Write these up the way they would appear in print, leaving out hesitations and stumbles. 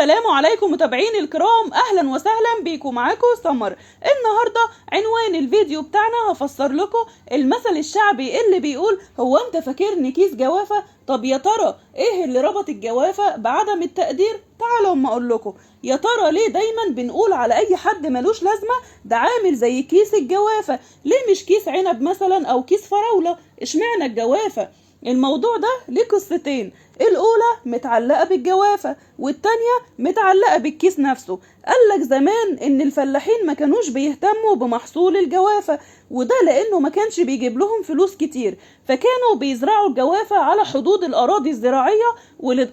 السلام عليكم متابعين الكرام، اهلا وسهلا بيكم. معاكم سمر. النهارده عنوان الفيديو بتاعنا هفسر لكم المثل الشعبي اللي بيقول هو انت فاكرني كيس جوافه؟ طب يا ترى ايه اللي ربط الجوافه بعدم التقدير؟ تعالوا اما اقول لكم. يا ترى ليه دايما بنقول على اي حد ملوش لازمه ده عامل زي كيس الجوافه؟ ليه مش كيس عنب مثلا او كيس فراوله؟ اشمعنى الجوافه؟ الموضوع ده ليه قصتين، الأولى متعلقة بالجوافة والتانية متعلقة بالكيس نفسه. قالك زمان إن الفلاحين ما كانوش بيهتموا بمحصول الجوافة، وده لأنه ما كانش بيجيب لهم فلوس كتير، فكانوا بيزرعوا الجوافة على حدود الأراضي الزراعية،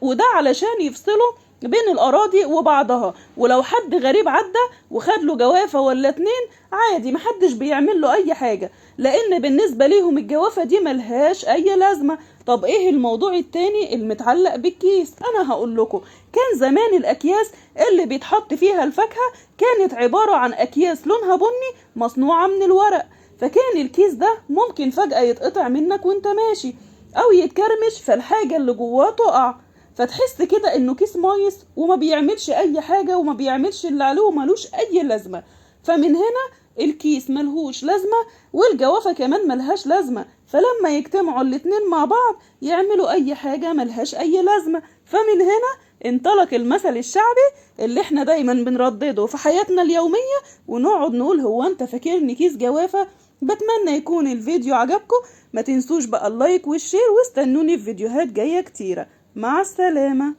وده علشان يفصلوا بين الأراضي وبعضها، ولو حد غريب عدى وخد له جوافة ولا اتنين عادي محدش بيعمل له أي حاجة، لأن بالنسبة ليهم الجوافة دي ملهاش أي لازمة. طب إيه الموضوع التاني المتعلق بالكيس؟ أنا هقول لكم. كان زمان الأكياس اللي بيتحط فيها الفاكهة كانت عبارة عن أكياس لونها بني مصنوعة من الورق، فكان الكيس ده ممكن فجأة يتقطع منك وانت ماشي أو يتكرمش، فالحاجة اللي جواه تقع، فتحس كده انه كيس مايس وما بيعملش اي حاجة وما بيعملش اللي عليه وملوش اي لازمة. فمن هنا الكيس ملهوش لازمة والجوافة كمان ملهاش لازمة، فلما يجتمعوا الاتنين مع بعض يعملوا اي حاجة ملهاش اي لازمة. فمن هنا انطلق المثل الشعبي اللي احنا دايما بنردده في حياتنا اليومية ونقعد نقول هو انت فاكرني كيس جوافة؟ بتمنى يكون الفيديو عجبكم، ما تنسوش بقى ال like وال share، واستنوني في فيديوهات جاية كتيرة. مع السلامة.